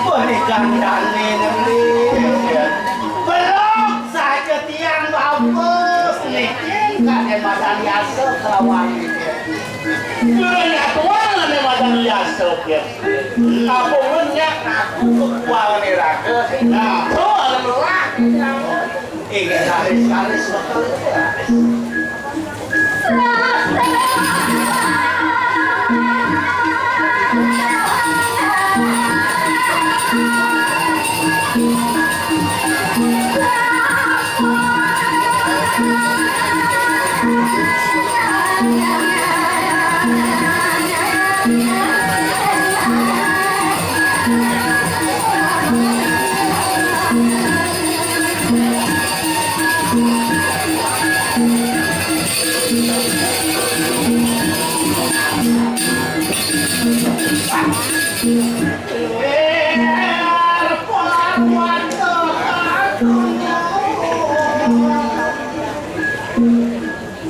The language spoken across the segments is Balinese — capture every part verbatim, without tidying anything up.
Wah, ini gandane ngendi. Belum saja tiang bagus niki, kade madan yasa kelawan niki. Jurang atuan ane madan yasa, ya. Apa menyak aku kekuangan iraga? Nah, tuh ada lurah. Inggih, raris, raris, raris.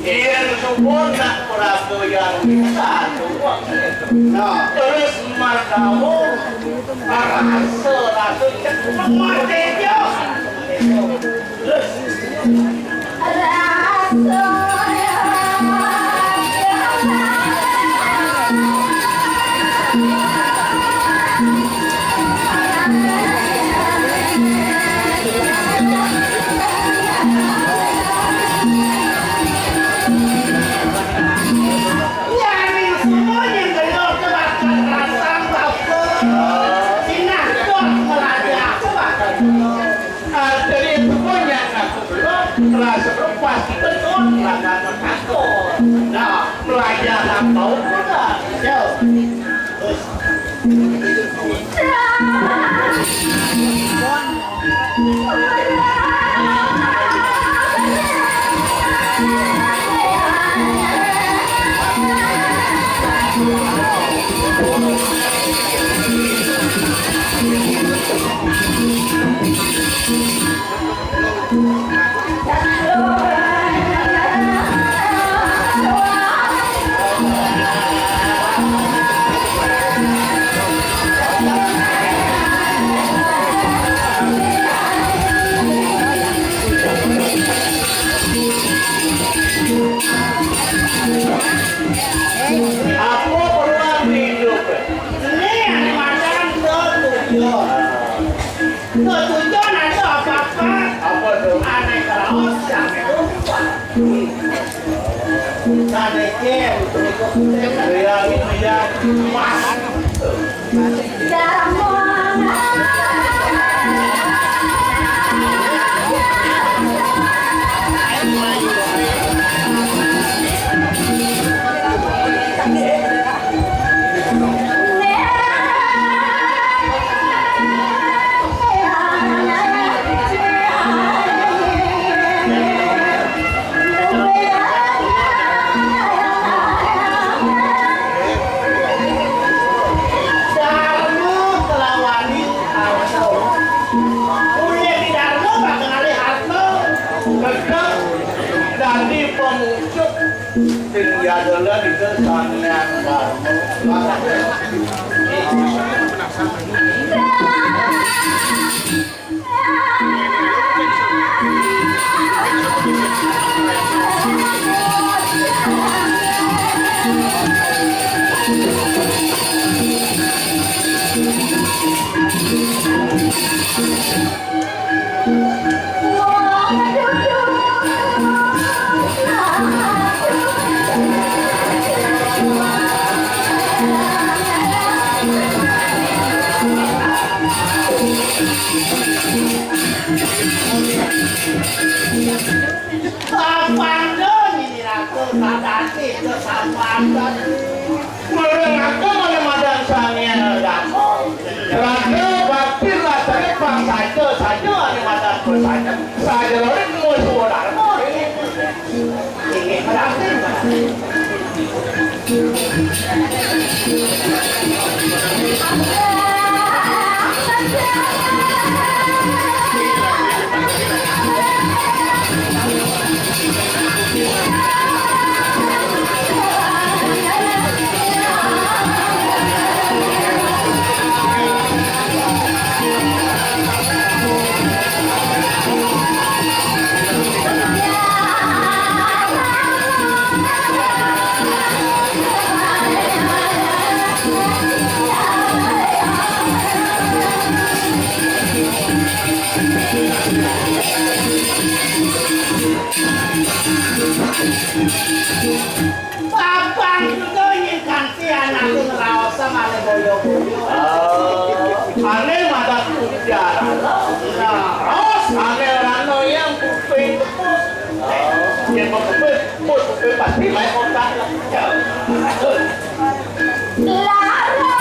Yen subuh nak praga yang bisa tuwek. Nah, terus mardawa rasa, rasa cek mati dia. Terus. Nah, jadi itu pun yang aku belum, rasa belum pasti betul, rasa takut. Nah, belajar tahu juga. Yo. Apa peluang hidup? Ini yang macan ketujuh. Ketujuh ada apa-apa. Apa tuh? Aneh keraos sampai lupa. Saneke, ya, ini ya, mas. Dharma kelawaning harta. Ulih dharma bakal ngalih harta. Gedeg dadi pamujud sing diadola Ida Sang Hyang Dharma. Sapanda nyiniraga kadati kesampatan. Murung aku mana madan Sang Hyang Dharma. Raga bakti latare pang saja, saja ane madan pun saja. Saja lori musuh Dharma. Inggih, berarti. Papan kudu nying kanthi anake ngraosa mane boyo-boyo. Ah, ane madak kudu diarana. Nah, raos ane rana yang kuping tepus. Yen mau kepus, pus, pus, pasti main otak. Lara.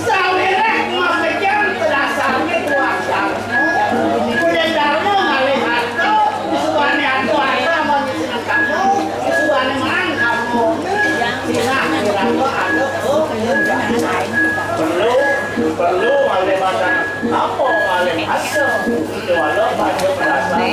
Sawiréh makejang pedasarné tuah sarana. Kudu darma ngalih harta, disubané atuh harta manyisinan kamu, disubané menang kamu. Sinah iraga ada. Perlu, perlu ngalih harta. Apa ngalih harta? Kudu ada pada pedasar.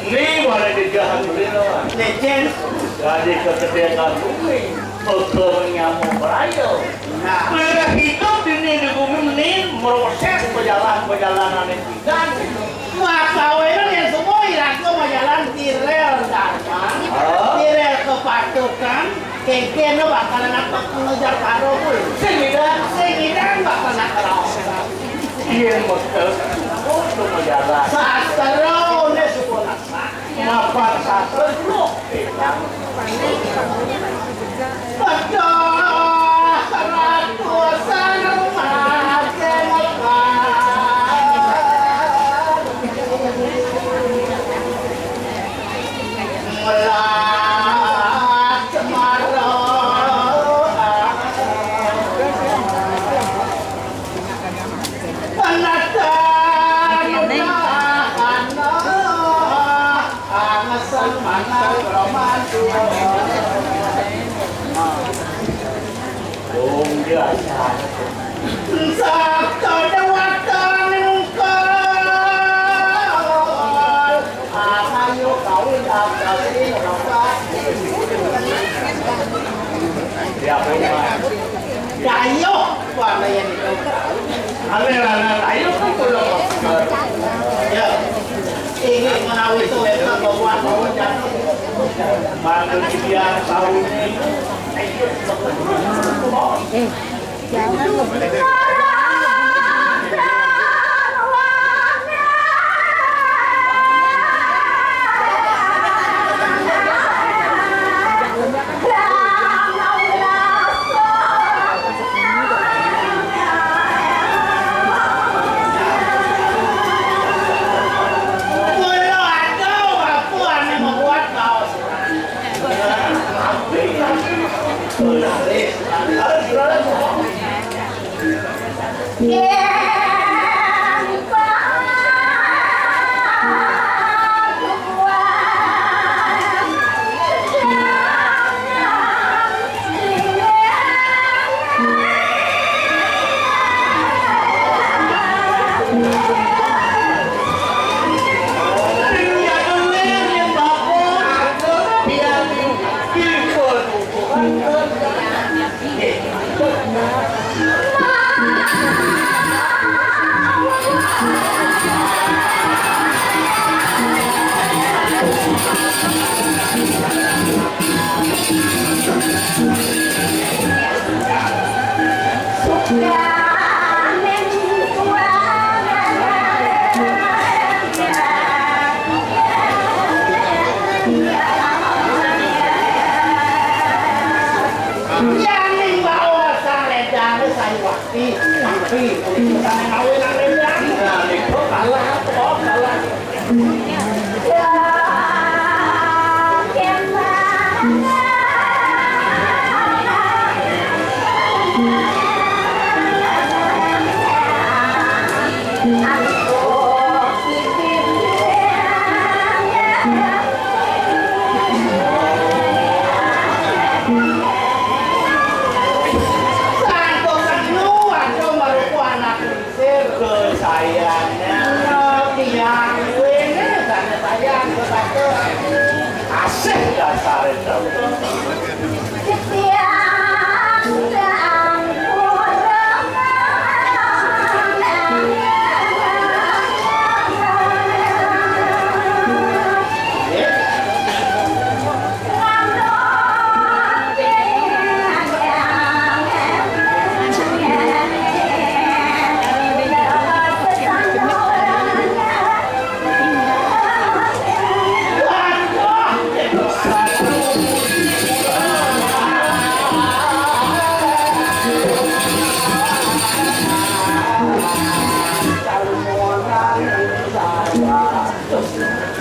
Ni wala di jahat ni lawan. Lecen. Jadi kekedekan bumi, pekel nyamuk berayo. Nah. Bila hidup ini di bumi ini meroses perjalanan-perjalanan yang tidak. Makawénan yén semua iraga majalan tirel dharma, ah, tirel kepatuhan, kénkén bakal anak pengejar karo kuwi. Sing idan, sing idan bakal anak keraosan. Yén mekel, untuk majalan. Sastra né suku nasa. Mapan sastra dulu. Ayo, ayo, ayo, ayo. Ya. Ini menawi itu memang membuat mau jatuh. Manusia tahu ini. Yaning bawa saledane sayuwakti, tapi urusan ngawe nang rendang. Nah, itu kalah, oh, kalah. Sangko kenu, aja marupa anak lingsir. Kesayangan tiang wene, karena sayang ke satu. Asih dasar itu.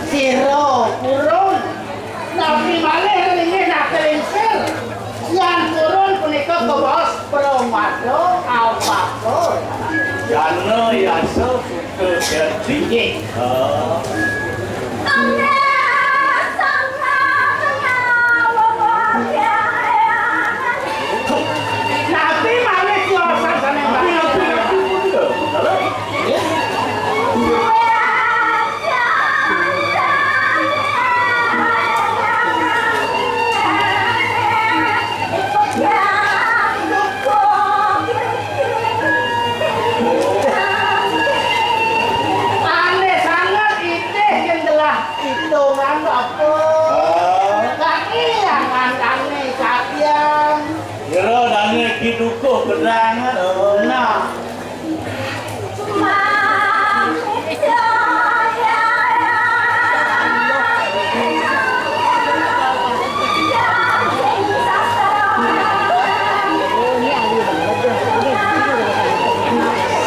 Sira purun, napi malih ringin akelingsir. Yan purun punika kabaos pramada alpaka. Jana yasa putra jati. Nggih. Ah. Napi malih tiosan sané. Napi, napi, napi, napi. Aneh sanget itih yen telah itungan apa? Ah. Kaki yang ngandani katian. Kira dane Ki Dukuh gedang. Nah.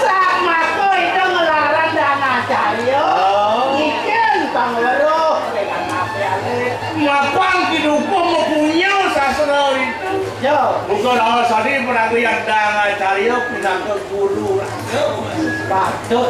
Sakmaka Ida nglarang Danacharya. Oh. Ijen pangweruh ring anaké alit. Mapan Ki Dukuh mapunya sastra itu. Ya. Muga raos adi panagrih Danacharya pinaka guru. Patut.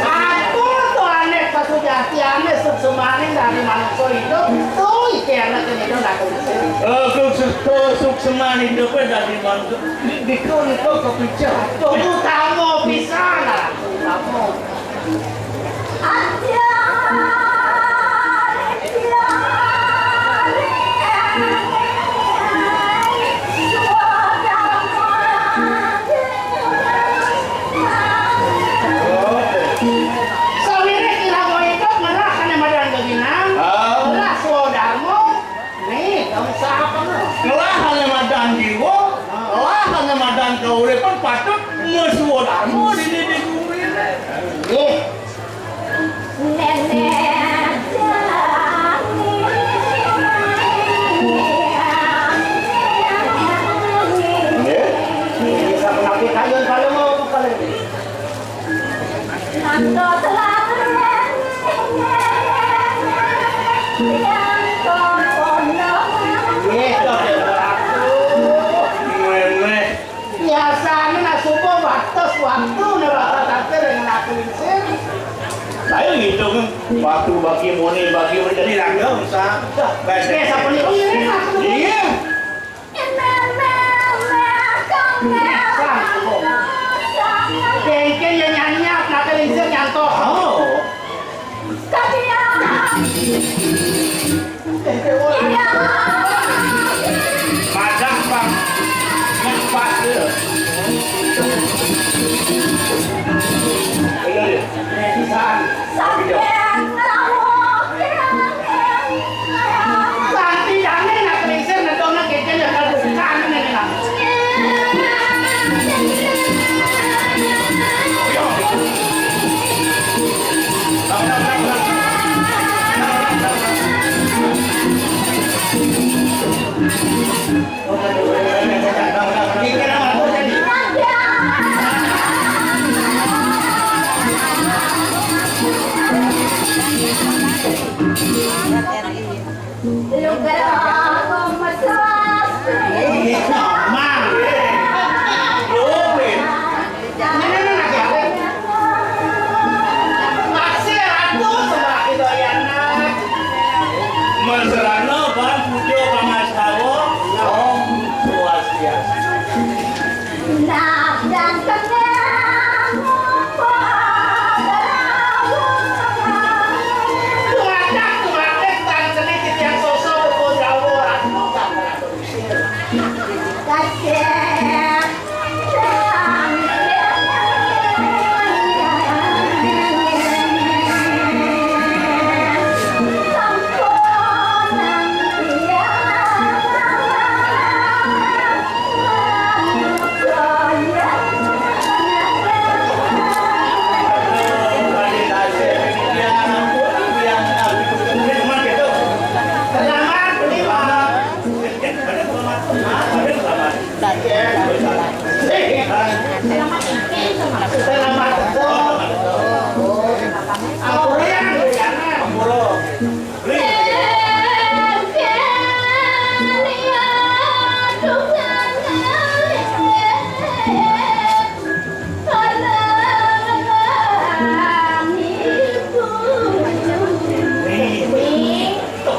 Aku to ané pasujatiané suksmaning dadi manungsa idup, tu iki anak idup nak. Eh, kesuk-, kesuk-, Cuman hidupnya dari bangku. Di, di, kok, kok, kok, kok, kok, utama pisan lah. Utama. Sawiréh iraha idup ngelah kana madan gegina, ngelah swadarma. Nih, kamu siapa lu? Ngelah kana madan jiwa, ngelah kana madan kauripan patut maswadarma di, di, di gumi. Nih. Biasané nak subuh wates waktu né bakal takdir dengan aku lingsir. Ayo ngitung waktu bagi muni bagi muni jadi langgeng sa. Dah, baik. Oke, siapa nih? Oh, iya, iya, aku. Iya. Kéngkén ya nyanyap, nak lingsir nyantos. Oh. Madah, Bang. Ngepas dia. Bener ya? Sampeyan ngrawuh. Kanthi dane nak lingsir nedona kecil ya kadukan ngene lah. Mesrana ban puja pangastawa, Om Swastiastu. Nah, dan kenyang.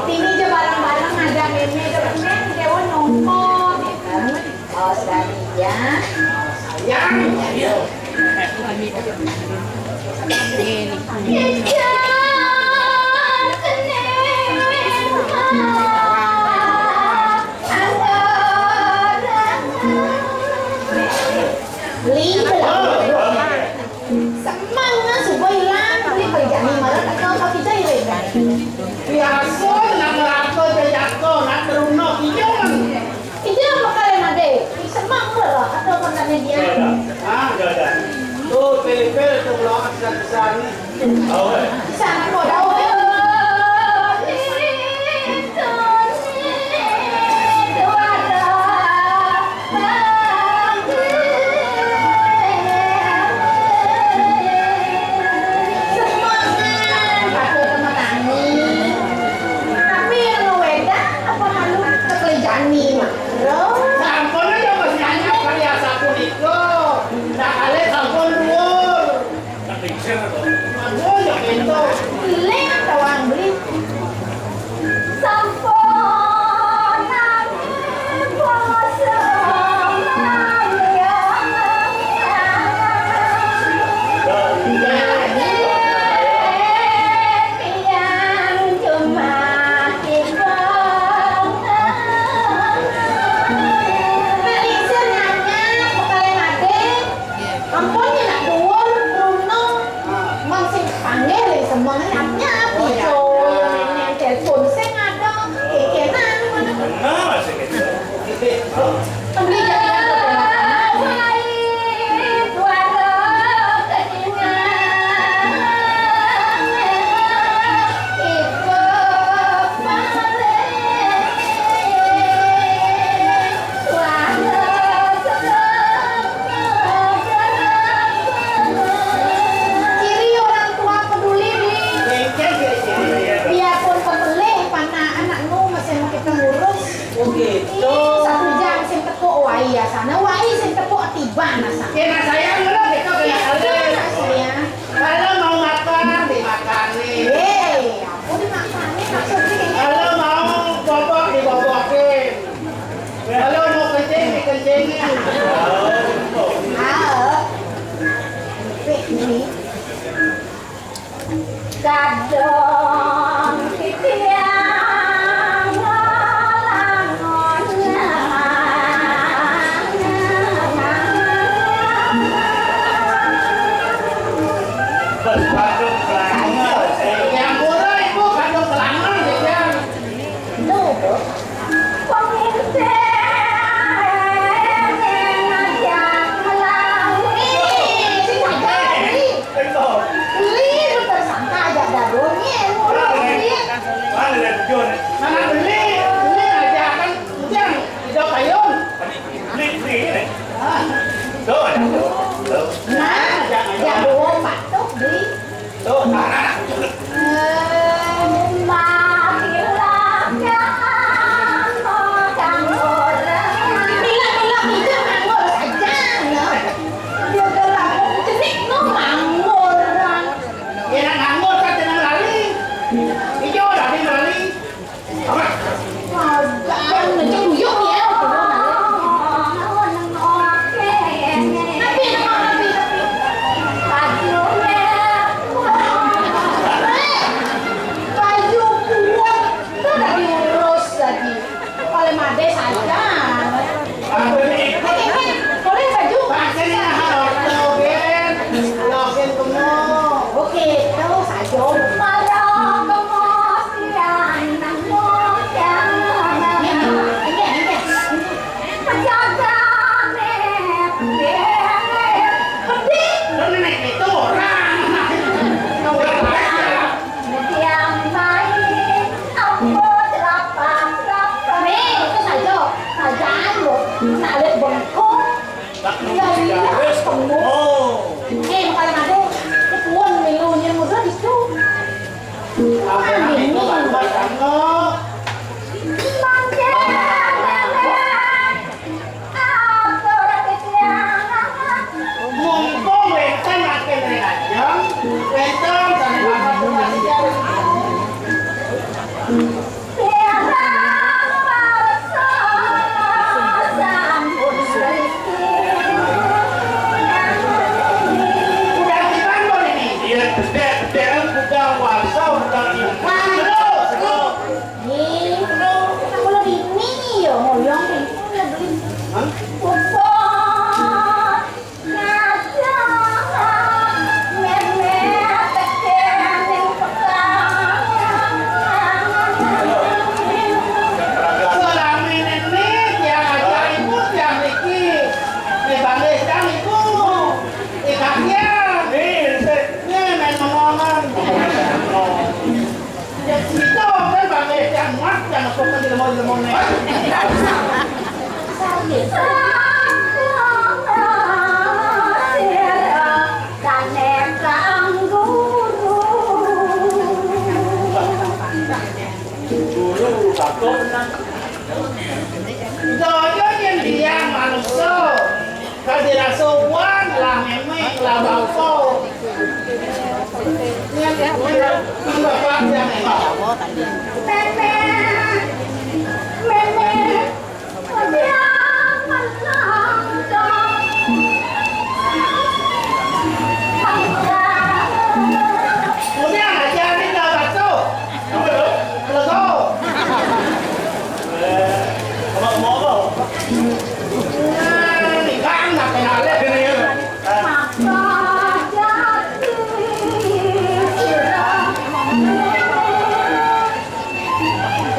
Sini aja bareng-bareng ngajak Nene ke Nene, Dewa nongkrong, ya kan? Oh, sekali ya. Sayang. Li, semang suba ilang, li kerjane malah tak tahu pakai jahit. Biasa nak neraka jajaka, nak teruna kijang. Ija bakal yang ada. Semang pula lah, atau makannya dia. Ah, dah, dah. Tu, pilih-pilih tu, belum besar-besar ni. Sana kau dah. Tapi yang wedan apa malu kekeli jani mah? Sampun aja masih anyar kali asa punika. Dah kali sampun dhuwur. Aduh, ya pintu. Lé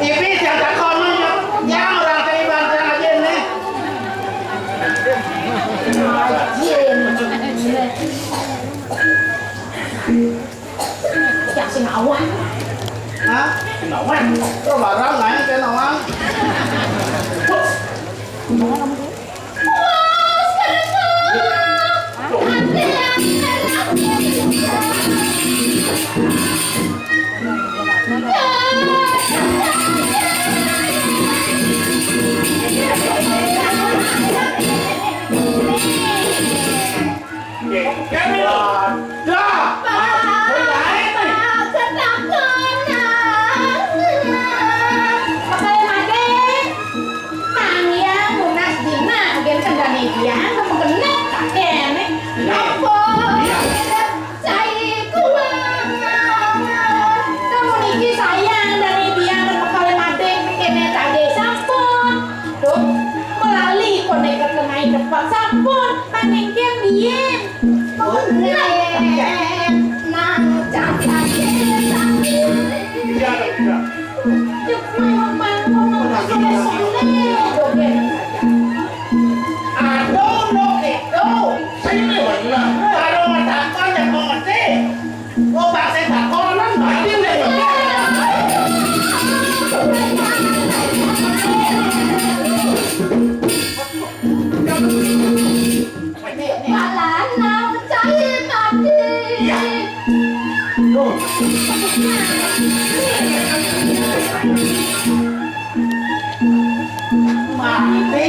Ibi yang takon, yang orang teriban yang aja nih. Aja. Cak sing awan. Hah? Sing awan? Kok barang naik ke nawang? Dah. Pak, Pak, ketakutan. Pakai mati. Nang yang munas dina, gen kendani dia, kamu kena kakek nih. Apa? Saya kuat. Kamu niki sayang dari dia, kamu pakai mati, kene tadi sampun. Duh, melali konek ke tengah depan sampun, paningkir biyen. Nang cacat. Iya, iya. Aduh, no gitu. Sini mana? Kalau masakan yang mengerti. Gobang sing takonan mati nih. Malah nang cai mati. Iya. Tuh. Mati.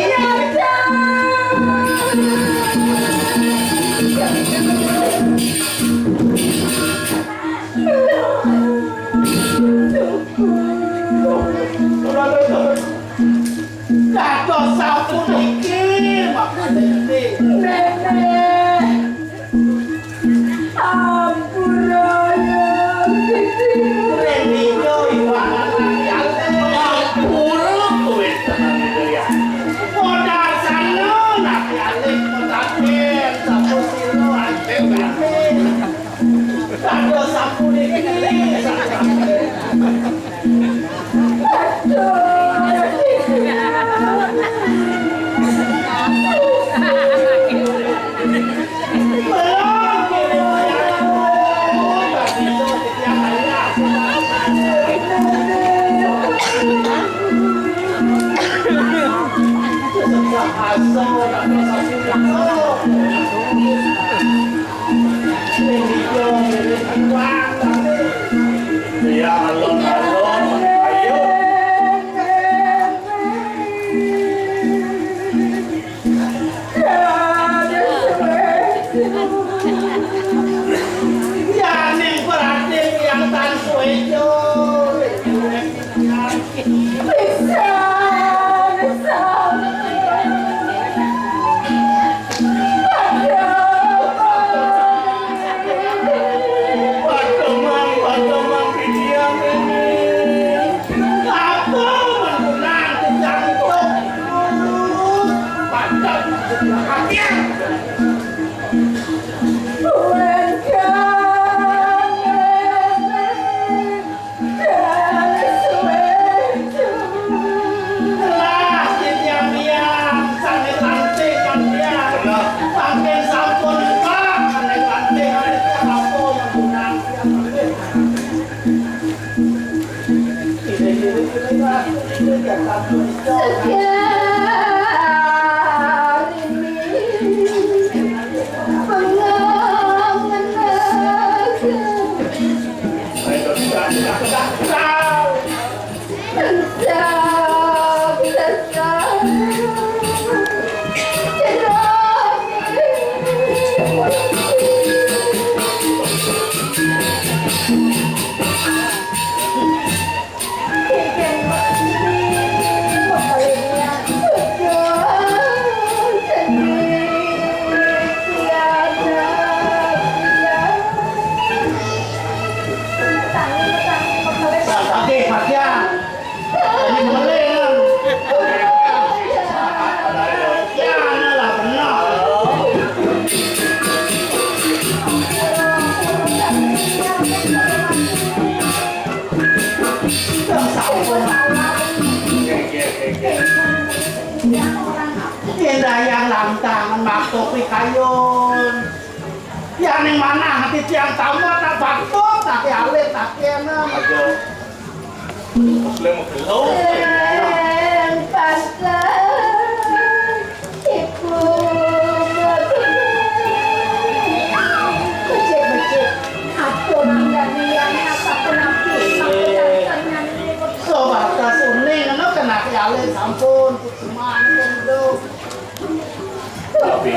Kados sampun iki, makane iki. Nenek. Ampura ya. Reni yo iwangan lagi ale. Ampura kowe tenan iki ya. Modal sana lagi ale modal sampun sira ate. Kado sampune iki. Aduh. Ya, alon-alon, ayo. Ya, ning berarti yang tan suwe, yo. Tangan makto pikayun. Ya ning manah ati tiang tamat, nak batuk, nak alit, nak kena. Aja. Pas le mau gelo. Sing pantes ibu becik-becik. Aduh, nang dadi yang apa penapi, apa jantan nang ini. Sebatas uning, anu kena alit sampun, cuman itu. Tapi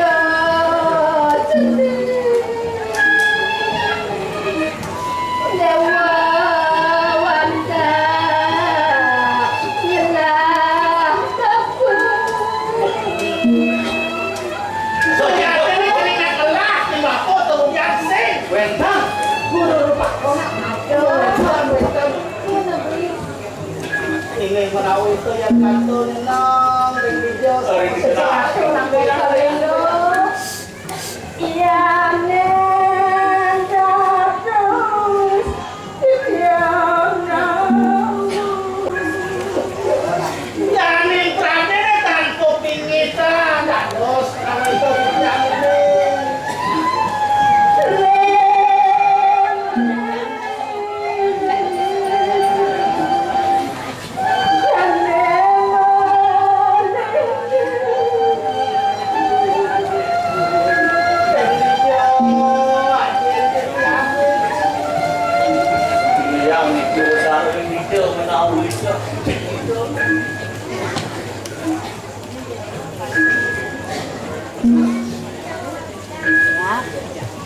Wénten. Guru rupa konak. Wénten, wénten. Inggih menawi itu yang kantun nang ring dija. Ring dija. Sesuatu nang kaya lelo. Iya, neng dados titiang nang. Yaning pradene tanpa pingitan dados kawéntenan titiang neng.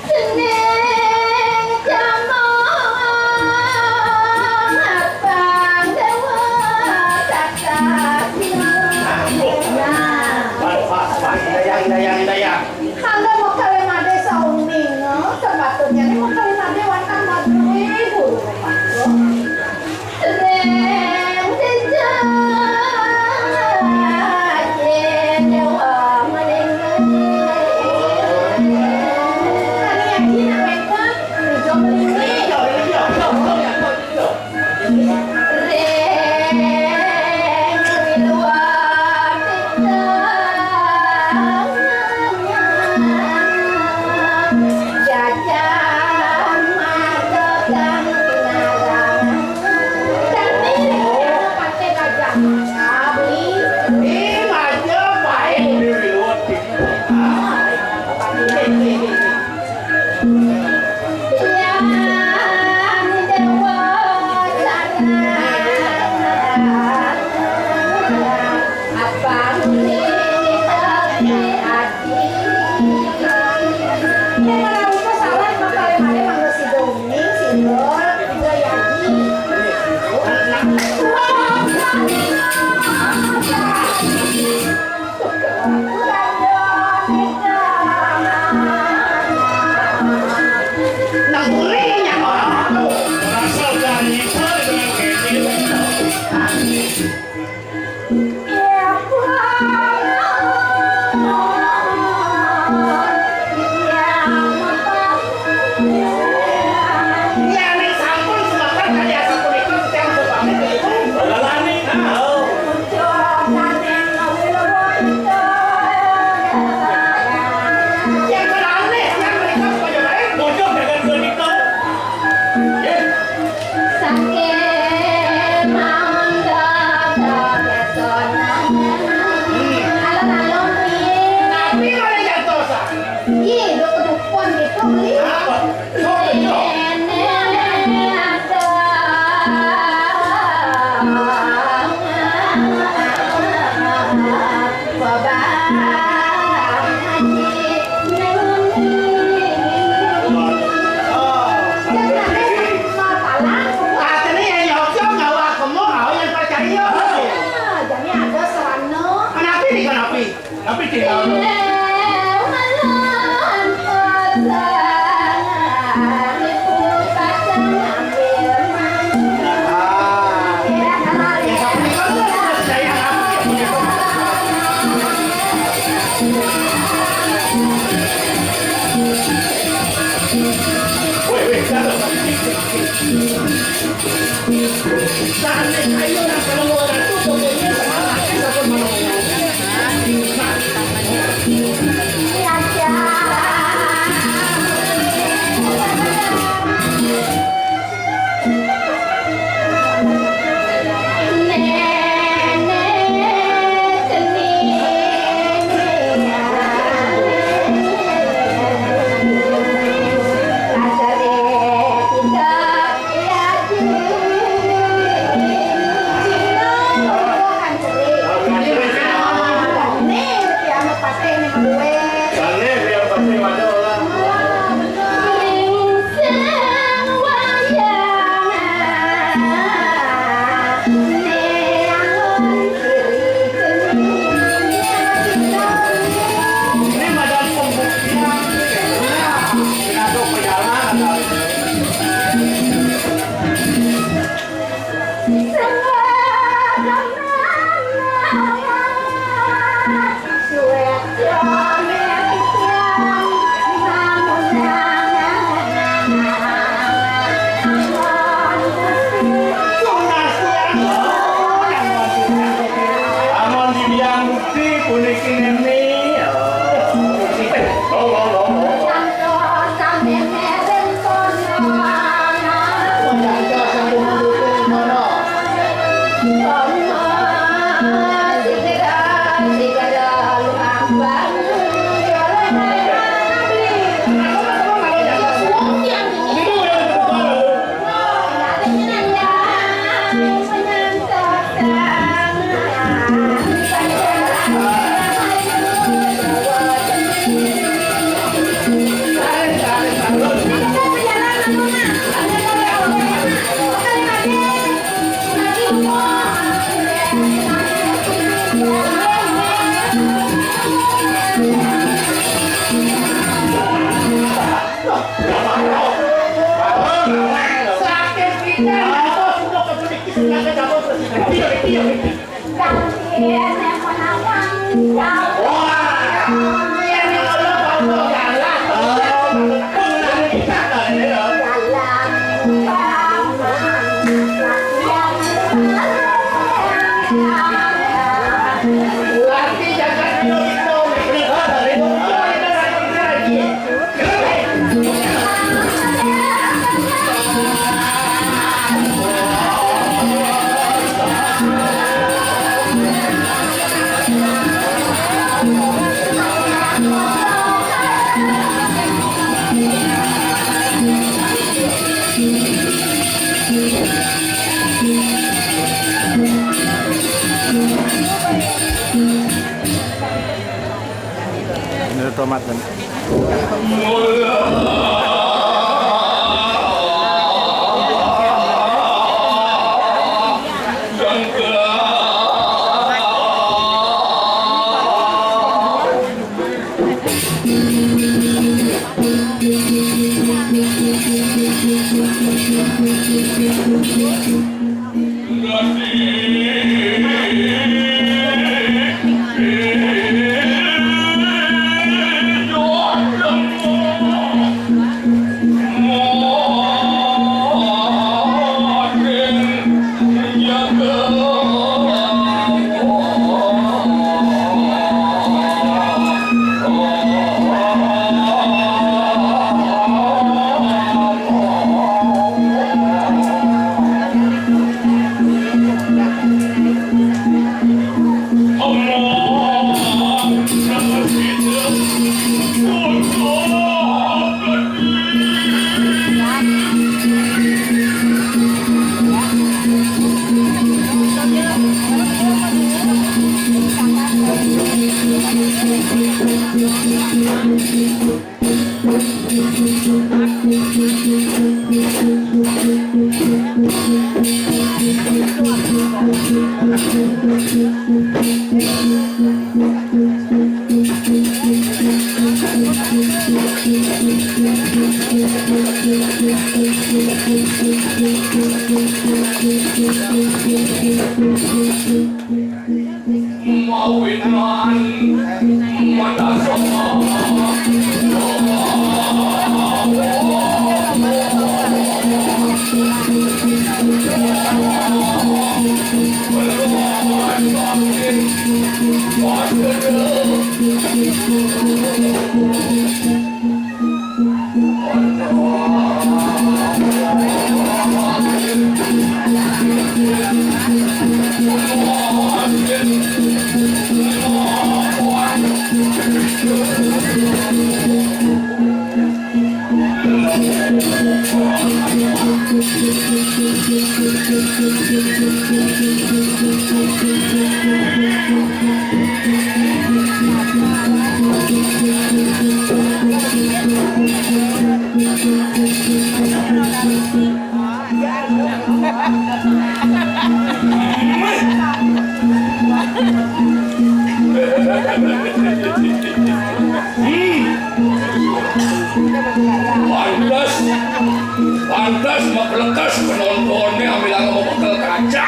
Seneng jamong abang dewa taksasina. Nah. Pas, pas, dayang, dayang, dayang. Kanggo mokale made sauning, sepatutnya ini mokale made wantah madue guru. Jajan madodan pinarang. Kami pate gajah. Abi. Ih, majo bae. Yang dewa sarana. Abang ini tapi adi. Yang menawi kesalahan maka lemane mangga sida uning, sida juga yadi. Nang kuning yang orang. Asal dari itu dengan ini. Yen sampun semeton kalian punika titiang pamit. Lalane, nah. Yen lalane, yen mereka supaya baik. Bocah jagat menika. Nggih. Saking mawon dados alon-alon piye? Napi malih jantosan? Nggih, dukun-dukun gitu, beli. Apa? Sok, sok. Nenek ada. Babah Haji Nuni. Jadi nanti mapalan. Artine yen nyocok gawa kemo, gawa yen percaya. Ah, jadi ada sarana. Kenapi nih, kenapi? Tapi tidak. Malam petang, ibu pasang ambil mandi. Ah. Ini tomat kan. Mawinan manasa. Pantes, pantes maplekas penontonnya, ambil mau bekel kaca.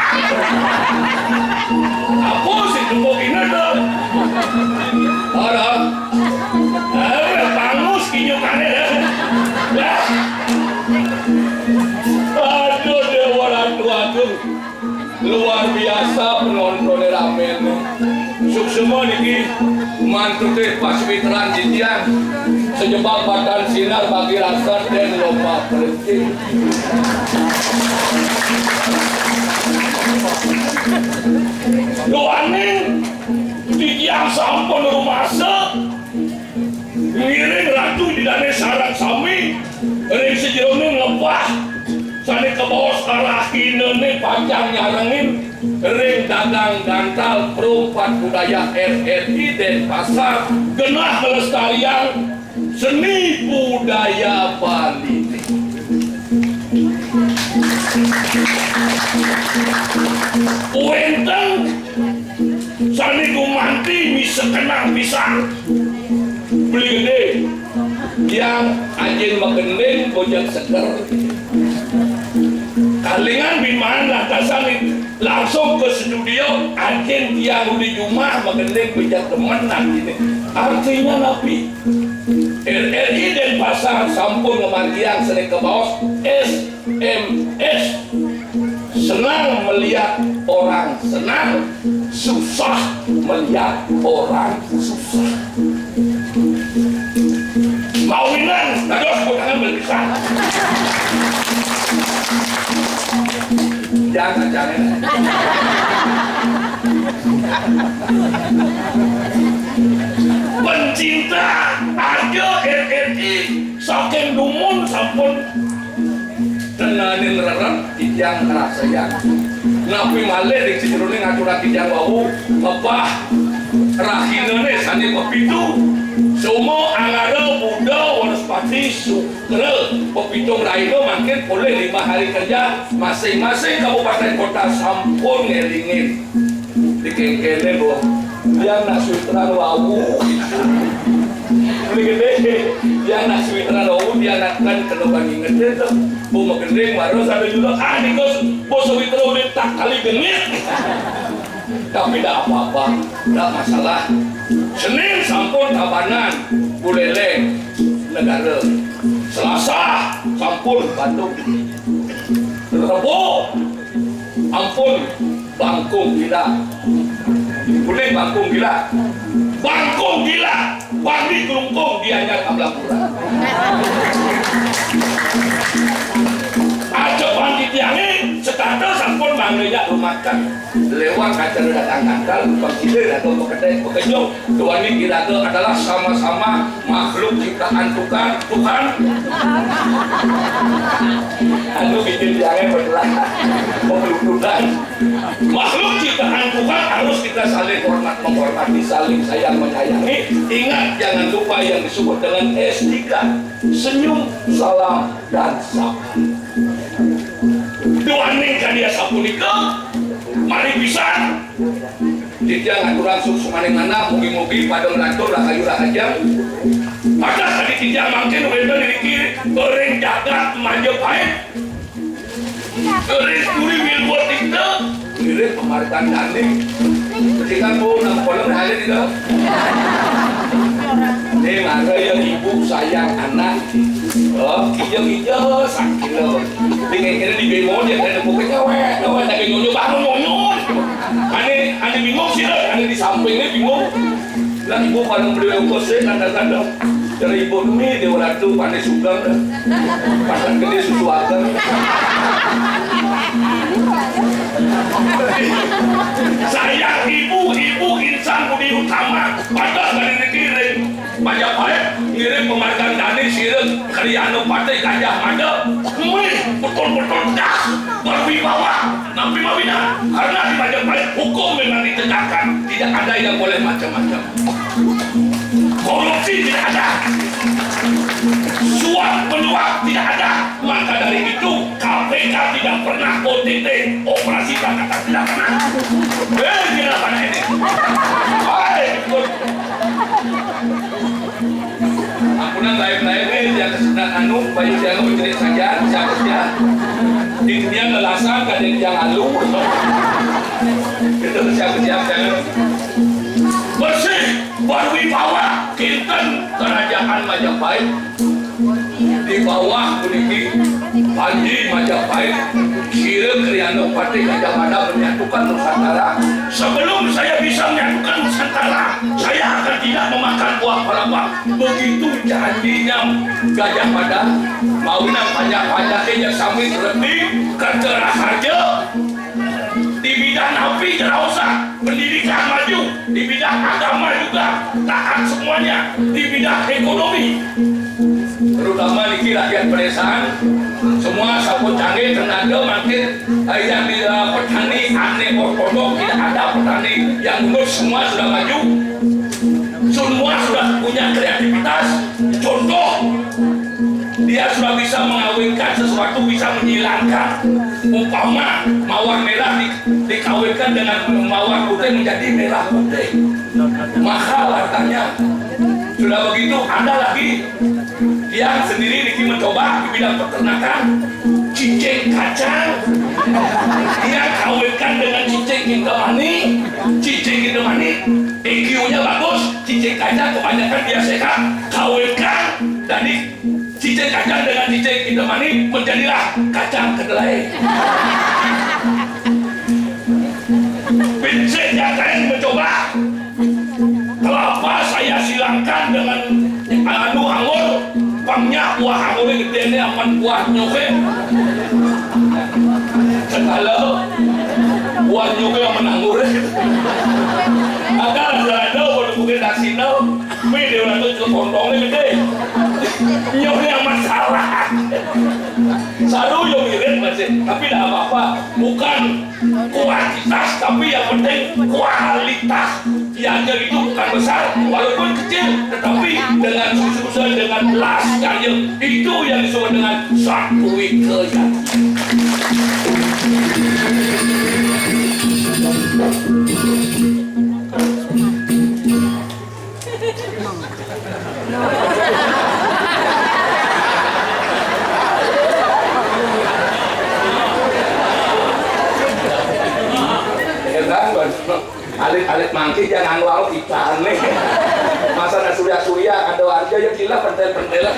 Apa sih jempol ini tuh? Ada. Eh, pangus kinyukannya ya. Ya. Aduh, Dewa Ratu Agung. Luar biasa penontonnya rame nih. Suksema niki mantu teh pas witeran titiang. Sejebak batan sinar bagi rasa dan lomba pelenting. Doaning titiang sampun rumasa. Ngiring Ratu Ida Dané sareng sami ring sajeroning lebah sané kabaos rahinané pacang nyarengin ring dagang gantal Perumpat Budaya R R I Denpasar genah nglestariang seni budaya Bali. Wénten sané gumanti misekenan pisan. Beli Gedé, tiang ajin magending bojang seger. Kalingan biman lantasan Langsung ke studio, anjing tiang di jumah, magending bejat temenan gini. Artinya napi? R R I Denpasar sampun ngamargiang sering kebaos S M S. Senang melihat orang senang, susah melihat orang susah. Mawinan, dados kudangan berpisah. Jangan, jangan. Pencinta arga R R I saking dumun sampun tenanin rerep titiang ngrasayang. Napi malih ring sajeroning aturan titiang wau, ngebah rahinane sane pepitu. Soma, Angara, Buda, Wanaspati, Sukra, pepitung rahina mangkin polih lima hari kerja, masing-masing kabupaten kota sampun ngelingin. Dikengkene, Bu. Tiang nak sawitran wau. Beli gede. Tiang nak sawitran wau, tiang nak kan kena bani ngede tu. Bu magending, baru sampai juga. Ah, nikus, Bu sawitra udah tak kali genit. Tapi tidak apa-apa, tidak masalah. Senin sampun Tabanan, Buleleng, Negara. Selasa sampun Bandung. Rebo ampun Bangkung Gila. Uling Bangkung Gila. Bangkung Gila. Bangli Klungkung Gianyar Amlapura. Aja pangkitiange setata sampun mangga rumakan. Lewat acara datang tangkal, pangkile atau pekedai pekenyong. Tuan ini kira adalah sama-sama makhluk ciptaan Tuhan. Tuhan. Anu bikin tiangnya bergerak. Makhluk Tuhan. Makhluk ciptaan Tuhan harus kita saling hormat, menghormati, saling sayang, menyayangi. Ingat, jangan lupa yang disebut dengan S tiga. Senyum, salam, dan sabar. Duaning kadi asapunika, mari pisan. Titiang aturang suksmaning manah, mugi-mugi pada nglantur rahayu rahajeng. Maka kadi titiang mangkin wénten ngriki ring jagat Majapahit. Ring Puri Wilwa Tirta, ngiring pamargan dané. Ketika mau nang kolom ada tidak? Nih, mangga ya ibu sayang anak. Oh, iya, iya, sakit loh. Di kayak di bemo dia ada buku cewek, cewek lagi nyonyo, bangun nyonyo. Ane, ane bingung sih, ane di sampingnya bingung. Lah ibu paling beli ongkos sih, kadang-kadang. Dari ibu demi Dewa Ratu pandai sugang dah. Pasang gede susu akan. Saya ibu, ibu insan budi utama. Pada dari negeri Majapahit ngirim penghargaan dari sirem Kriano Patih Gajah Mada. Mih, betul-betul das, berwibawa. Napi mawinan? Karena di Majapahit hukum memang ditegakkan, tidak ada yang boleh macam-macam. Korupsi tidak ada. Suap menyuap tidak ada. Maka dari itu, K P K tidak pernah O T T, operasi tangkap tangan tidak pernah. Eh, gila pada ini. Hai, ikut. Ampunan lain-lain, eh, yang kesenang anu, bayu yang menjadi saja, siapa dia? Di dunia ngelasan, kadang yang alu. Itu siapa dia? Bersih, berwibawa, kinten kerajaan Majapahit. Di bawah puniki, Panji Majapahit, Sira Kriana Patih Gajah Mada menyatukan Nusantara. Sebelum saya bisa menyatukan Nusantara, saya akan tidak memakan buah palapa. Begitu janjinya Gajah Mada, mawinan panjak-panjaknya sami terlebih kerja rahaja. Di bidang napi jerausah, pendidikan maju, di bidang agama juga, taat semuanya, di bidang ekonomi. Terutama niki rakyat pedesaan, semua sampun canggih, tenaga makin, eh, yang di, eh, petani ane ortodok tidak ada petani yang lulus, semua sudah maju, semua sudah punya kreativitas. Contoh, dia sudah bisa mengawinkan sesuatu, bisa menghilangkan. Umpama mawar merah di, dikawinkan dengan mawar putih menjadi merah putih. Mahal harganya. Sudah begitu, ada lagi Yang sendiri niki mencoba di bidang peternakan, cicing kacang. Dia kawinkan dengan cicing kintamani, cicing kintamani, I Q-nya bagus, cicing kacang kebanyakan dia sehat, kawinkan, jadi cicing kacang dengan cicing kintamani menjadilah kacang kedelai. Prinsip yang lain mencoba. Kelapa saya silangkan dengan anu anggur, pangnya buah anggur gedé né aman buah nyuké. Segala buah nyuké aman anggur. Ada ada ada buah nyuké dasina, mé dia orang tuh kontongnya gedé. Nyuké aman salah. Saru yo mirip masih, tapi tidak apa-apa. Bukan kuantitas, tapi yang penting kualitas. Yang itu bukan besar, walaupun kecil, tetapi dengan susah, dengan las kaya, itu yang disebut dengan satu kejadian. Alit-alit mangké jangan wau kita nih. Masa na surya-surya ada aja ya gila pentel-pentel.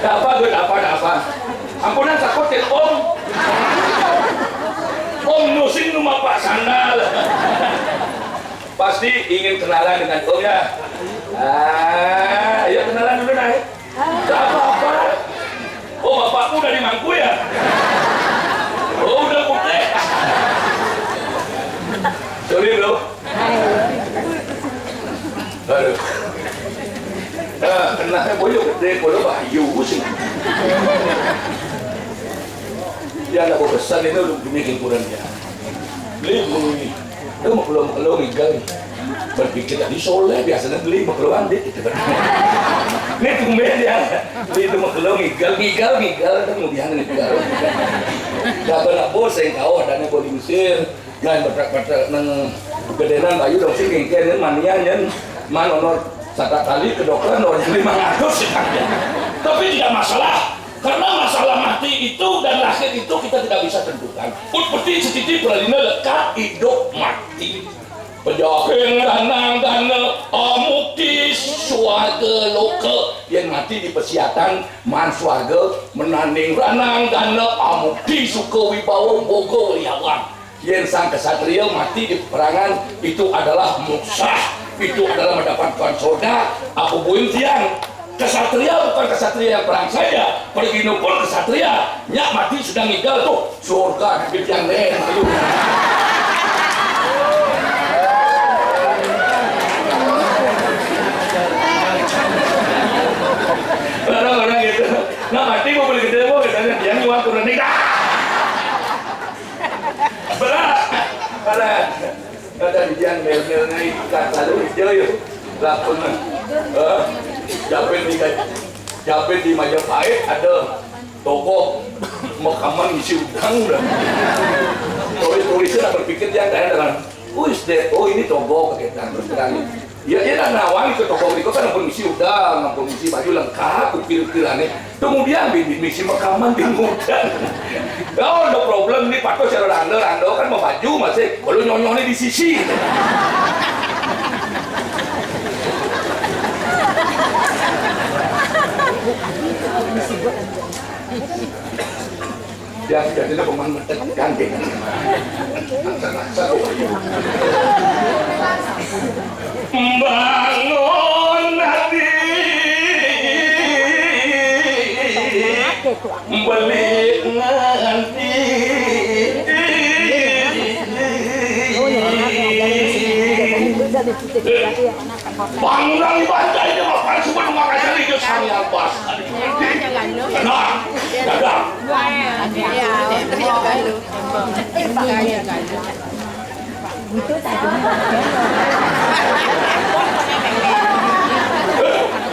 Apa gue apa apa? Ampunan takut ya om. Om nusing rumah Pak Sandal. Pasti ingin kenalan dengan Om ya. Ah, ayo kenalan dulu, Nay. Gak apa-apa. Oh, bapakmu dari Mangku ya? Oh, udah putih. Sorry, bro. Aduh. Nah, kenapa boyo gede, boyo bayu sih. Ya, anak besar ini udah demi hiburan ya. Beli, beli. Itu mah belum, belum legal. Berpikir tadi soleh, biasanya beli mah keluar dikit. Ini tumben ya. Beli itu mah belum legal, legal, legal, kan kemudian legal. Gak kena bos yang kau adanya body mesir. Nah, betak-betak nang gedenan bayu dong sih ngingkeun manian nyen. Man honor sata kali ke dokter honor lima ratus sih kan. Tapi tidak masalah. Karena masalah mati itu dan lahir itu kita tidak bisa tentukan. Pun peti setiti peralina lekat hidup mati. Pejahing ranang dana amukti swarga loka. Yang mati di pesiatan man swarga menanding ranang dana amukti suka wibawa boga weliawan. Yén sang kesatria mati di peperangan, itu adalah moksah, itu adalah mendapatkan sorga. Apa buin tiang? Kesatria bukan kesatria yang perang saja, pergi nupur kesatria, nyak mati sedang ngigel tuh, sorga di tiang deh. Ayo. Orang-orang gitu, nah mati mau beli gede mau katanya tiang nyuap turun nih. Berat. Berat. Kata dia mel-mel naik kata lu hijau yuk. Lakukan. Eh, Japit di Japit di Majapahit ada toko makaman isi udang udah. Tulis-tulisnya berpikir dia kayak dengan, who is that? Oh, ini toko kayak terus terang. Ya, ya, nah, nawang ke toko berikut kan ampun misi udang, ampun misi baju lengkap, ukir-ukirannya. Kemudian bibit misi makaman di muda. Oh, no problem nih, pato cara rando, rando kan mau baju masih, kalau nyonyone di sisi. Yang jadinya pemain metek gandeng. Bangun hati, beli nganti. Bangunan ibadah ini makan semua makan dari itu sang yang pas. Tenang, dagang.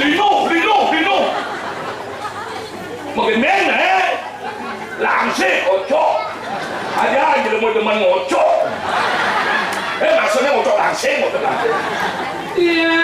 Lino, lino, lino. Makin men, eh? Langsing, ocok. Aja, jelema demen ngocok. Eh, maksudnya ngocok langsing, ngocok langsing. Iya,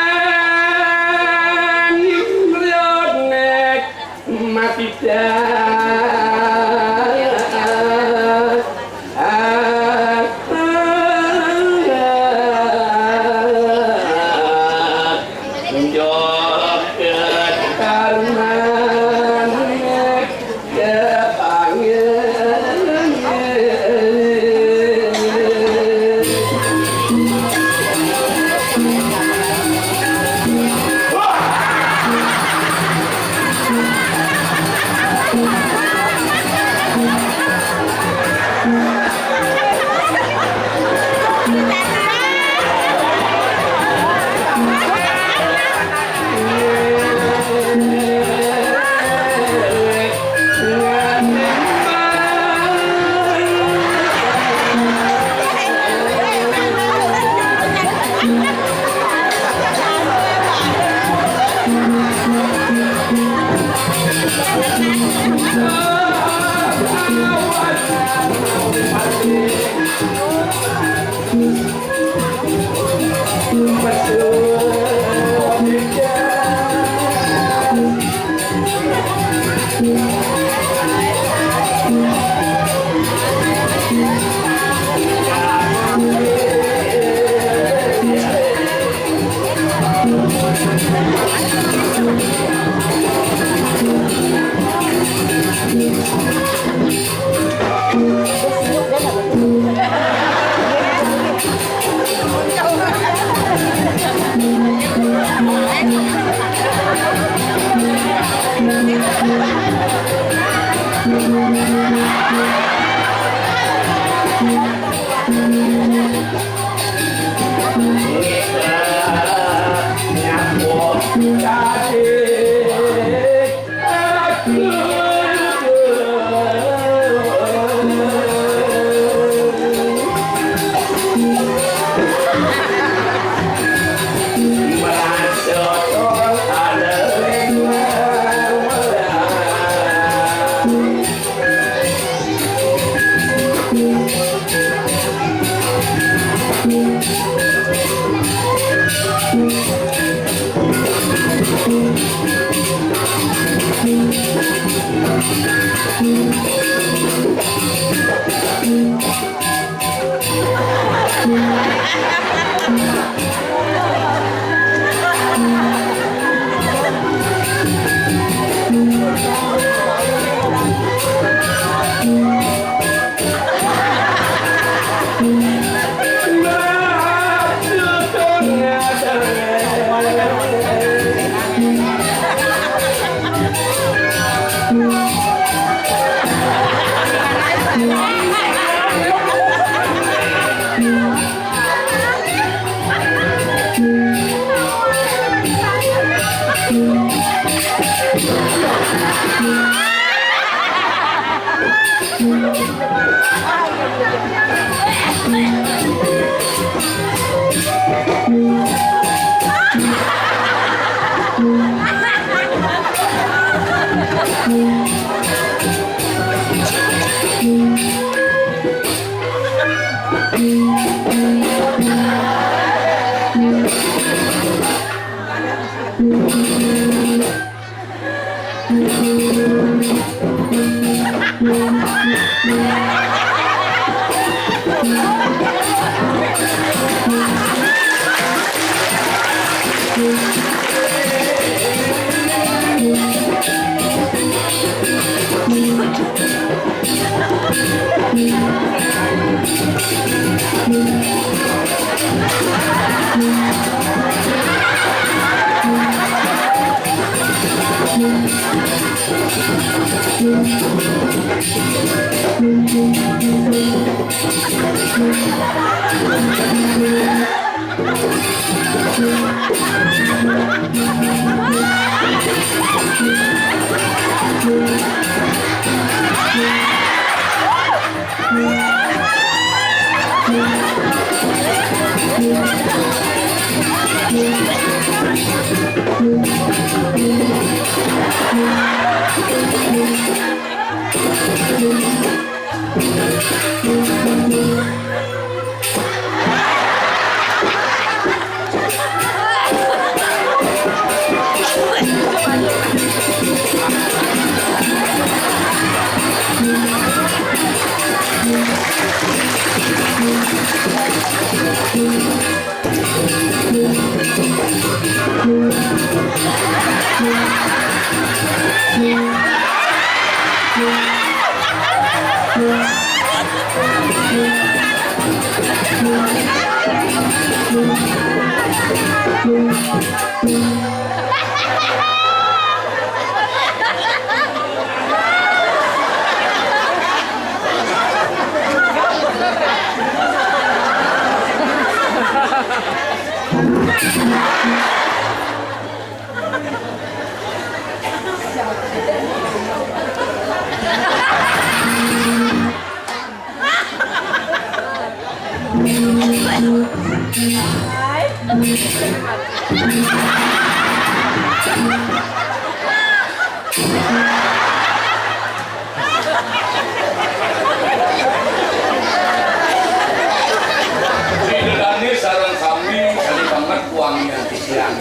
Ridane sareng sami kali banget wangian titiang.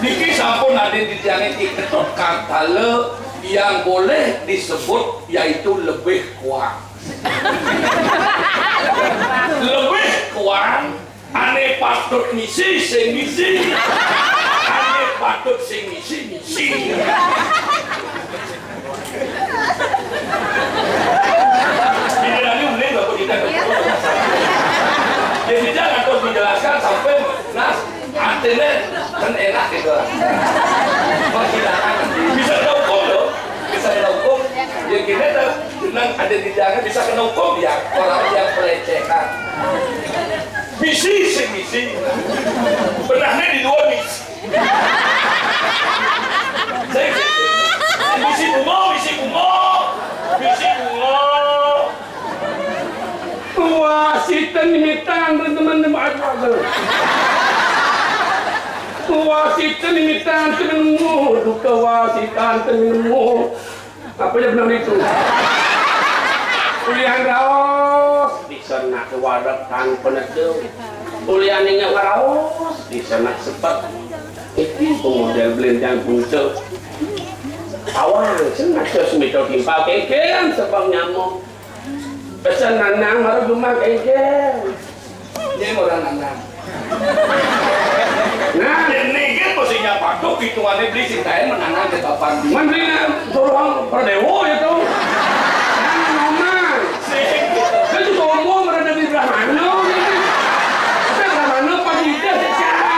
Niki sampun ade titiange Ki Ketut Kantale yang boleh disebut yaitu lebih kuat. Lebih kuat, ane patut misi sing misi, ane patut sing misi misi. Ini lagi mulai bapak kita. Jadi jangan terus menjelaskan sampai nas atene kan enak gitu. Menghilangkan. Bisa kena hukum loh. Bisa kena hukum. Ya gini tuh, nang ada di jalan bisa kena hukum ya. Orang yang pelecehan. Misi sing misi. Benahnya di dua misi. Sing misi bunga, misi bunga, misi bunga. Wasitan mitan teman-teman, aduh, aduh. Wasitan mitan temenmu, duka wasitan temenmu. Apa ya benar itu? Ulian raos, di sana ke wareg tanpa nedu. Ulian ingat raos, di sana sepet. Itu model belenjang buntu. Awang, sana cus mito timpal kekean sebab nyamuk. Pesan nanang baru cuma kekean. Ini orang nanang. Nah, ini kan mestinya patuh hitungannya beli si kain menanam di papan. Menteri suruh Pradewo itu. Nah, ngomong. Sing. Kan juga umum berada di Brahmana gitu. Kita Brahmana pagi dia secara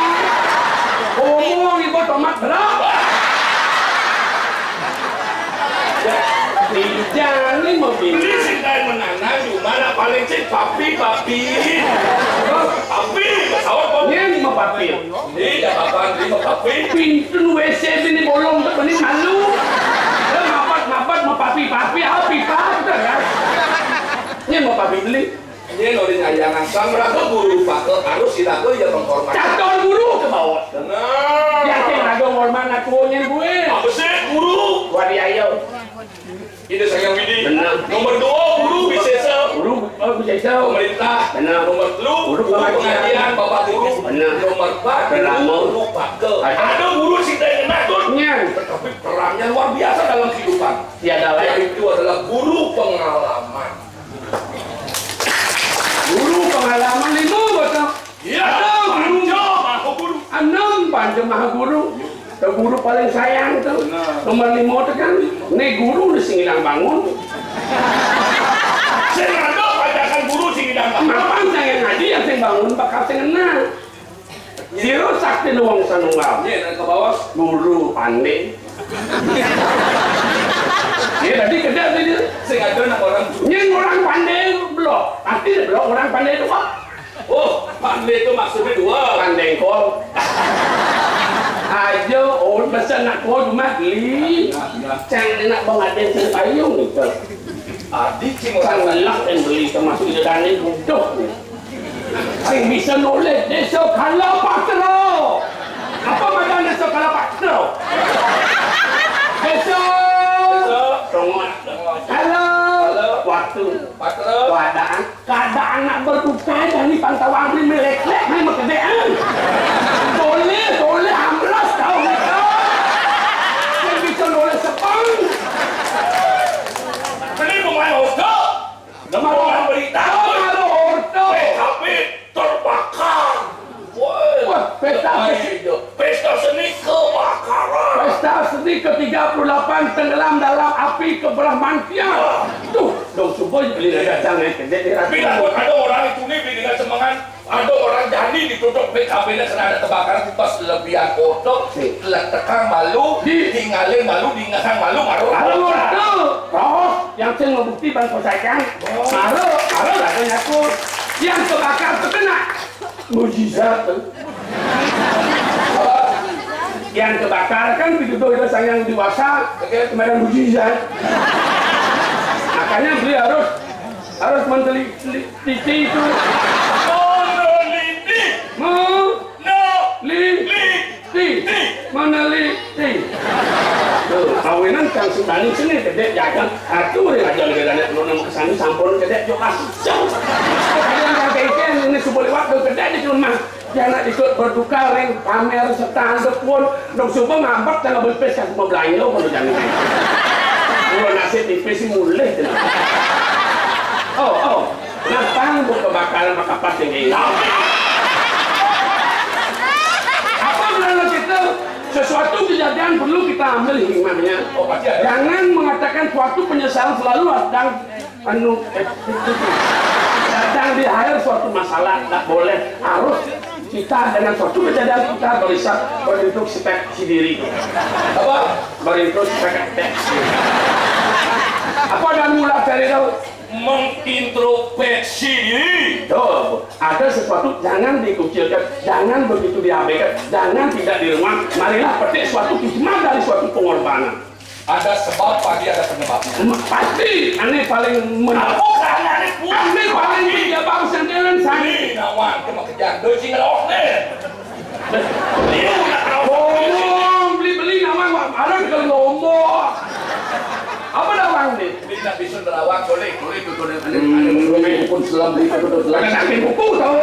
umum ibu tomat berat. Dijani mau beli. Beli sing kae menanam, cuma nak paling sing papi, papi. Papi, pesawat kok. Ini mau papi. Ini ya apa, ini mau papi. Pintu W C ini bolong, tak beli malu. Dia mapat, mapat, mau papi, papi, apa pipa, udah kan? Ini mau papi beli. Yen ora nyayangan sang raga guru pake harus siraga ya menghormati. Catur guru ke bawah. Bener. Ya sing raga ngormat anak tuane kuwi. Apa sih guru? Wariaya. Ida Sang Hyang Widi. Bener. Nomor dua guru Wisesa. Guru, oh, Wisesa. Pemerintah. Bener. Nomor telu guru pengajian. Guru pengajian, Bapak Guru. Bener. Nomor empat guru pake. Ada. Ada guru sing tak enak tuh. Nyan. Tetapi perannya luar biasa dalam kehidupan. Tiada lain. Yaitu adalah guru pengalaman. Guru pengalaman lima, betul? Iya, ada guru. Panca Maha Guru. Enam Panca Maha Guru. Itu guru paling sayang tuh. Benar. Nomor lima itu kan, ini guru udah sing ilang bangun. Sing ada pajakan guru sing ilang bangun. Mapan saya ngaji yang sing bangun bakal sing enak. Sira sakti wong sanunggal. Nggih, nang ke bawah. Guru pandai. Ya, tadi kerja tadi. Sing ada nang orang. Nying orang pandai blok. Pasti blok orang pandai itu kok. Oh, pandai itu maksudnya dua. Pandai kol. Aja, oh, pesan nak kau cuma beli. Nah, nah. Cang enak banget yang sing payung gitu. Adi cing orang. Cang lelak yang beli termasuk dia dan ini bodoh. Sing bisa nulis Desa Kalapatra. Apa madan Desa Kalapatra? Desa. Desa. Tunggu. Halo. Halo. Waktu. Patra. Keadaan. Keadaan nak berduka dan di pantauan ni melek-lek ni makedek. Boleh, boleh amblas tahu ni. Sing bisa nulis sepang. Ini pemain Oscar. Lemah orang berita. Lemah orang orta. P K P terbakar. Woi. Wah, pesta seni. Pesta seni kebakaran. Pesta seni ke tiga puluh delapan Tenggelam. Dalam api keberahmantian. Tuh, dong subuh beli dagang naik gede di Ratu. Bila pun ada orang itu nih beli dengan semangat, ada orang jadi ditutup B K B-nya karena ada kebakaran, pas lebihan otot, letekan malu, tinggalin malu, tinggalkan malu, malu. Malu, malu. Terus, yang sing ngebukti bang kosakan. Malu, malu lah gue nyakut. Yang kebakar terkena. Mujizat tuh. Yang kebakar kan dituduh itu sang yang dewasa, oke, kemarin mujizat. Makanya beli harus harus meneliti itu. Meneliti. Meneliti. Meneliti. Tuh, kawinan kang sutani sini gede jajan. Aku yang aja lebih banyak lu nemu kesana sampun gede juga. Jauh. Kalian yang kayak ini subuh lewat tuh gede di rumah. Dia anak ikut berduka ring pamer serta andep pun dong subuh ngambek tengah beli pes kan mau belanja kalau jangan. Gua nasib tipis sih mulai. Oh, oh. Nah, tangguh kebakaran maka pas ini. Apa bilang kita? Sesuatu kejadian perlu kita ambil hikmahnya. Oh, pasti ada. Jangan mengatakan suatu penyesalan selalu datang anu, eh, datang di akhir suatu masalah, tak boleh. Harus kita dengan suatu kejadian kita bisa berintrospeksi diri. Apa? Berintrospeksi. Apa dan mula dari itu? Mengintrospeksi diri. Tuh, ada sesuatu jangan dikucilkan, jangan begitu diabaikan, jangan tidak direngang. Marilah petik suatu hikmah dari suatu pengorbanan. Ada sebab pasti ada penyebabnya. Pasti, aneh paling men- Aku kan aneh pun. Aneh paling menjawab sendirian saya. Ini nawang cuma kerjaan dosi ngelos nih. Liu nak nawang. Ngomong, beli-beli nawang, wah, mana ke lombok. Apa nawang nih? Beli nak bisul nerawang, boleh, boleh, boleh, boleh. Pun selam beli, pun selam. Ada sakit buku tau.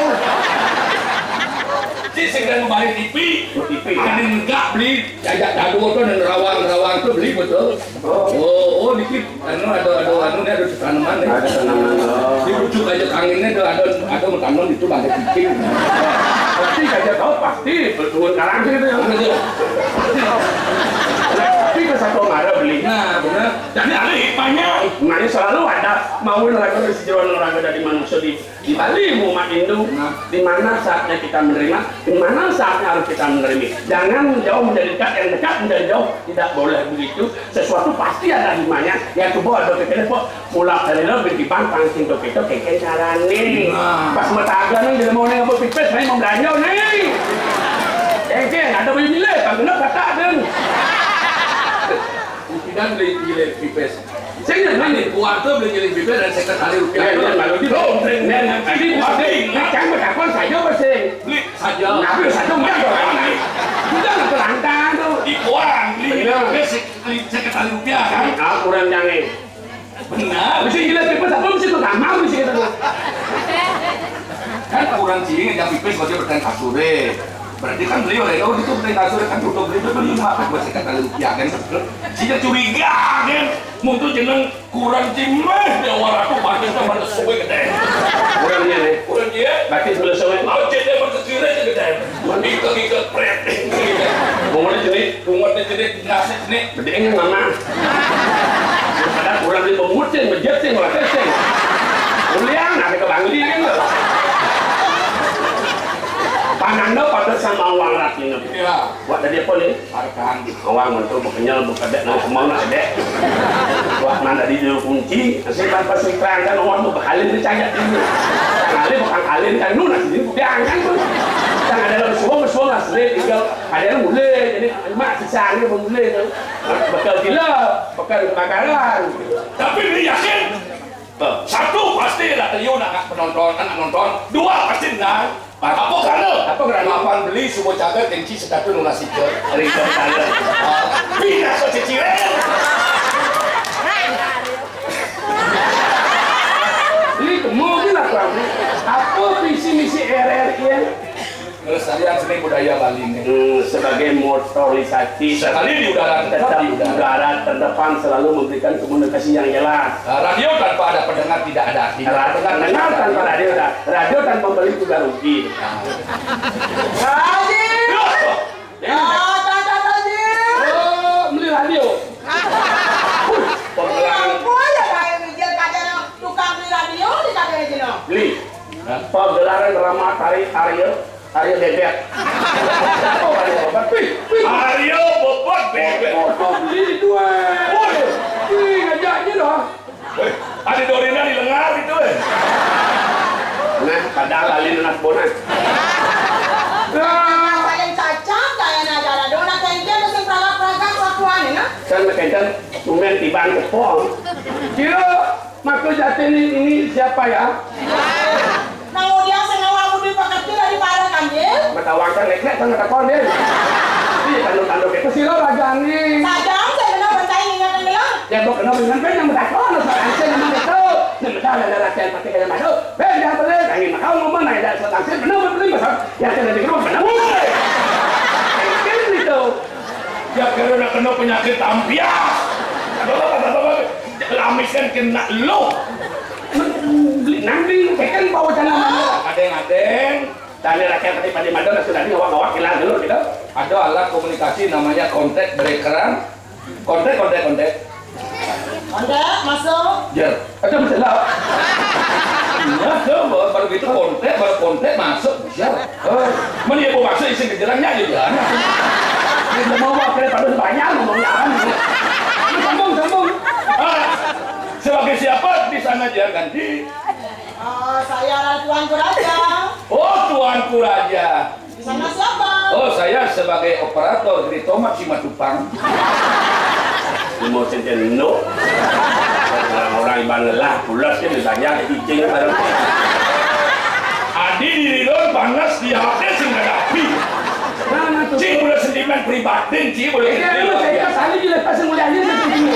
Cik, segera membalik T V. T V. Ada negak beli. Jajak dadu tu dan rawang-rawang tu beli betul. Oh, oh, dikit. Anu ada ada anu ni ada tanaman ni. Ada tanaman. Oh. Di pucuk aja angin ni ada ada ada tanam itu bangkai kicing. Pasti saja tahu pasti betul karang gitu ya. Betul. Tapi ke satu marah beli. Nah, benar. Jadi ada hikmahnya. Hikmahnya selalu ada mau olahraga dari sejalan olahraga dari manusia di Di Bali, umat Hindu, di mana saatnya kita menerima, di mana saatnya harus kita menerima. Jangan jauh menjadi dekat, yang dekat menjadi jauh, tidak boleh begitu. Sesuatu pasti ada hikmahnya. Ya coba ada pikirnya kok mulak dari lo binti bang pangcing to kita keke carane. Nah. Pas mataga nih jadi mau nih apa pipis nih mau belanja nih. Keke ada beli milih, bang genep kata deng. Tidak beli milih pipis. Sing nang nang kuat tu beli nyelip bibir dan seket hari rupiah. Ya, ya, lalu di bawah. Nang nang sini di bawah. Nang cang bertakon saja apa sing? Beli saja. Tapi saja mah orang. Kita nak terantang tu. Di kuang beli nyelip bibir seket hari rupiah kan? Ah, kurang jangan. Benar. Mesti gila tipe siapa mesti tu kamar mesti kita tu. Kan kurang cing yang pipis baca bertanya kasur deh. Berarti kan beli oleh oh itu bertanya kasur kan tutup beli itu beli mah buat seket hari rupiah kan. Sehingga curiga kan. Muncul jeneng kurang cimeh ya waratu batis kan pada suwe gede. Kurang dia nih. Kurang dia. Batis belum suwe. Mau jadi pada kira aja gede. Ikut-ikut pret. Bunga jenis. Bunga jenis nasi jenis. Bedengnya mama. Ada kurang di pemutin, bejetin, watesin. Ulian, ada kebangli kan lo. Pananda pada sama uang ratina. Iya. Buat tadi apa nih? Arkan. Awang untuk bekenyal, bekedek, nang semau nak kedek. Wah, mana di juru kunci, nasib tanpa sering terangkan, awang mau behalin ni cagak dulu. Tang alin, bukan alin, kan nu, nasi dini kupiang, kan tu. Tang ada dalam suam, suam lah, sering tinggal, ada yang mulai, jadi mak sisa ni pun mulai tu. Bekel gila, bekel kebakaran. Tapi ni yakin, satu pasti lah, Rio nak, nak penonton, nak nonton. Dua pasti menang. Apa kerana? Apa kerana? Lapan beli semua cagar gengsi sekatu nuna sika. Rindu kerana. Pindah ke ciciran. Ini temu je lah tuan. Apa visi misi R R I? Kelestarian seni budaya Bali ni. Hmm, sebagai motorisasi. Sekali di udara, tetap di udara. Udara terdepan selalu memberikan komunikasi yang jelas. Ah, radio tanpa ada pendengar tidak ada artinya. Ra-, pendengar tanpa radio, ra-, radio tanpa pembeli juga rugi. Haji! Ya. Ah, tak, tak, tak, Haji! Oh, beli radio. Arya, Arya Bebek. Siapa Arya Bebek? Wih, wih. Arya Bebek, Bebek. Foto beli itu, eh. Woi. Wih, ngajaknya dah. Woi, ada Dorina di lengar itu, eh. Nah, padahal alin anak bonan. Nah. Saling cacak, kayaknya ada dona kengkeng, sing peragak-peragak, lakuannya, nah. Kan kengkeng, tumben tiban kepong. Kira Maka jati ni, ini siapa ya? Nang udiang sing awak budi pakerti dari para kanjil. Matawangkan leklek kan matakon, Din. Iya, tanduk-tanduk itu sira rajane. Sajam saya kena bantai ingat tenggelam. Ya, mbok kena dengan pen yang matakon, soal saya memang itu. Nek medal ada latihan pakai kaya madu. Ben, jangan boleh. Nangin makau ngomong, nangin dak soal taksir, benar, benar, benar, benar. Ya, saya nanti ke rumah, benar. Mungkin itu. Ya, karena kena penyakit tampias. Lamis kan kena lo. Nanti, kan bawa jalan. Adeng-adeng. Tadi rakyat tadi pada madu, sudah ngawak-ngawak, hilang dulu gitu. Ada alat komunikasi namanya kontak breakeran. Kontak, kontak, kontak. Kontak, masuk. Jer. Ada masalah. Iya, ke, baru, baru gitu kontak, baru kontak masuk. Jer. Eh, mana ya, mau masuk isi ke jalannya aja, ya. Dia mau apa, pada banyak ngomongnya, kan? Sambung, sambung. Ah, sebagai siapa di sana dia ganti? Oh, saya adalah tuanku raja. Oh, tuanku raja. Di sana siapa? Oh, saya sebagai operator di Tomat Simatupang. Mau senten no. Orang-orang iban lelah, pulas kan ditanya, cicing bareng. Adi di rilon panas, di hati sing ngadapi. Mana tuh? Cing boleh sentimen pribadi, cing boleh. Eh, saya kasih juga pas mulai aja sentimen.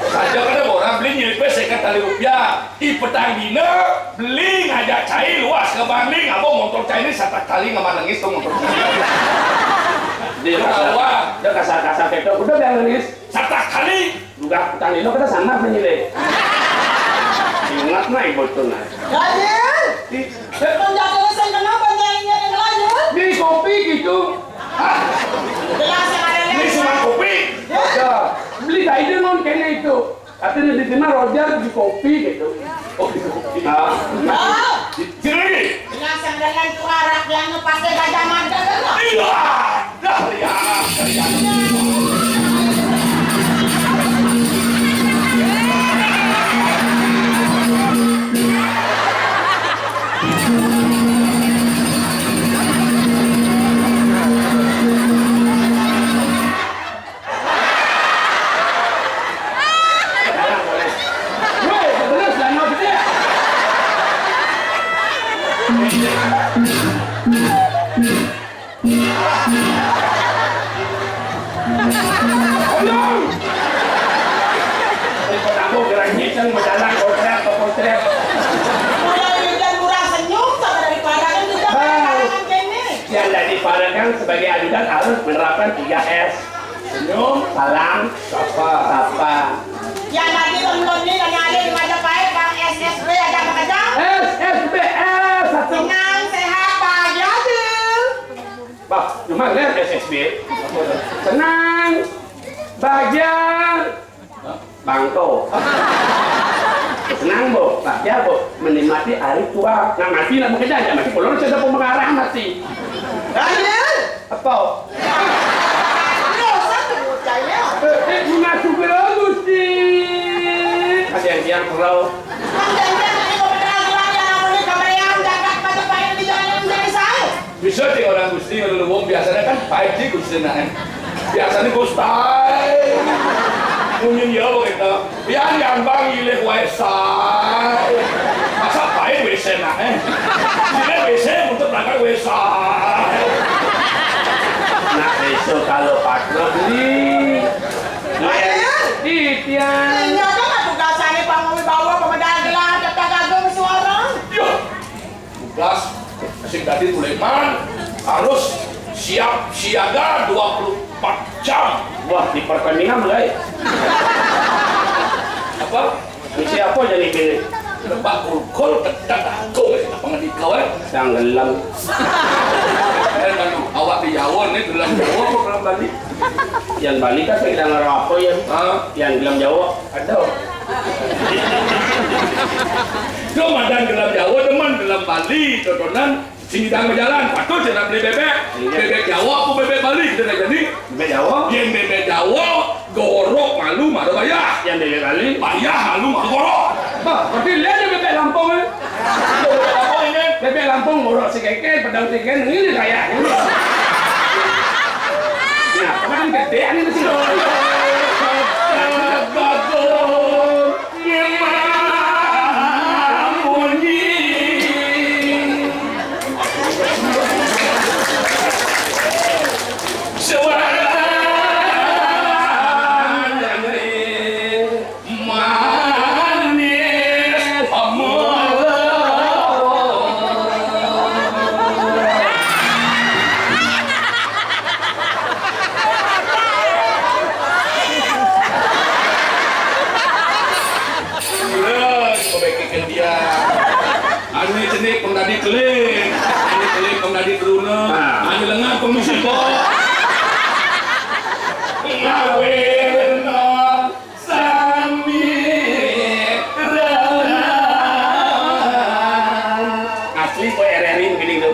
Saja kada orang beli nyelipis sekat tali rupiah. I petang dina, beli ngajak cai luas ke Bangli, ngabung motor cai ni satak kali ngaman nangis tu motor cai. Dia kasar, dia kasar-kasar kayak tu. Udah biar nangis. Satak kali. Juga petang dina kita sama penilai. Ingat na ibu tu na. Raja, betul jatuh saya kenapa jadinya yang lain? Di kopi gitu. Hah? Jelas yang ada. Ini cuma kopi. Ya. Beli kain dengan kena itu. Katanya di sini Roger di kopi gitu. Oh, di kopi. Ah. Nah, di sini. Bilang sandalnya tuh arak, bilangnya pakai Gajah Mada kan? Iya. Dah, ya, ya. Udah hujan murah senyum, sama dari Padang kan kita. Yang dari Padang kan sebagai ajudan harus menerapkan tiga S. Senyum, salam, sapa. Sapa. Yang tadi temen ni tanya ada di Majapahit, Bang S S B ada apa kerja? S S B S satu. Senang, sehat, bahagia tu. Bah, cuma lihat S S B. Senang, bahagia, bangko. Senang, bu, bahagia, bu, menikmati hari tua. Nak mati, nak bekerja, nak mati pulang, saya ada pengarah mati. Raja. Apa? Dosa tu bocahnya. Eh, eh, masuk ke Gusti. Ada yang diam, perau. Ada yang diam, ini kau benar, lagi anak muda, kau meriam, jagat, macam pahit di jalan yang menjadi saya. Bisa ti orang Gusti ngeluluwung, biasanya kan pahit ti Gusti nah, eh. Biasanya Gustai. Munyin ya begitu. Pian yang bang ilih W C. Masa pahit W C nah, eh? Ilih W C untuk berangkat W C. Nak besok kalau patro beli. Ayo. Ih, Pian. Ini ada nggak tugasannya Pak Ngawi bawa pemedal gelar kata gagal suara? Yo. Tugas sing tadi Sulaiman harus siap siaga dua puluh empat jam. Wah, di pertandingan mulai. Apa? Misi apa jadi pilih? Lebak kulkul tekan aku, eh, apa ngendi kau, eh? Yang gelem. Eh, lalu awak di Jawa ni, gelem Jawa apa gelem Bali? Yang Bali kan saya dengar apa ya? Hah? Yang gelem Jawa. Ada. Ramadan gelem Jawa, demen gelem Bali, tontonan sing nyidang bejalan, patut cenah beli bébék. Iya. Bébék Jawa apa bébék Bali kita nak jadi? Bébék Jawa. Yén bébék Jawa, gorok malu mara bayah. Yén bébék Bali, bayah malu mara gorok. Bah, berarti lain bébék Lampung, eh? Bébék Lampung ini. Bébék Lampung gorok si kékér, pedang si kékér, ini gaya. Nah, apa kan gedé ini sih? Bagus. Mamunyi suarane manis pemulung. Terus, kebaikan dia. Anu cenik pang dadi keling, anu keling pang dadi teruna, nah, anu lengan pang misi kok. Ngawinna sami renan. Asli kok R R I begini tuh.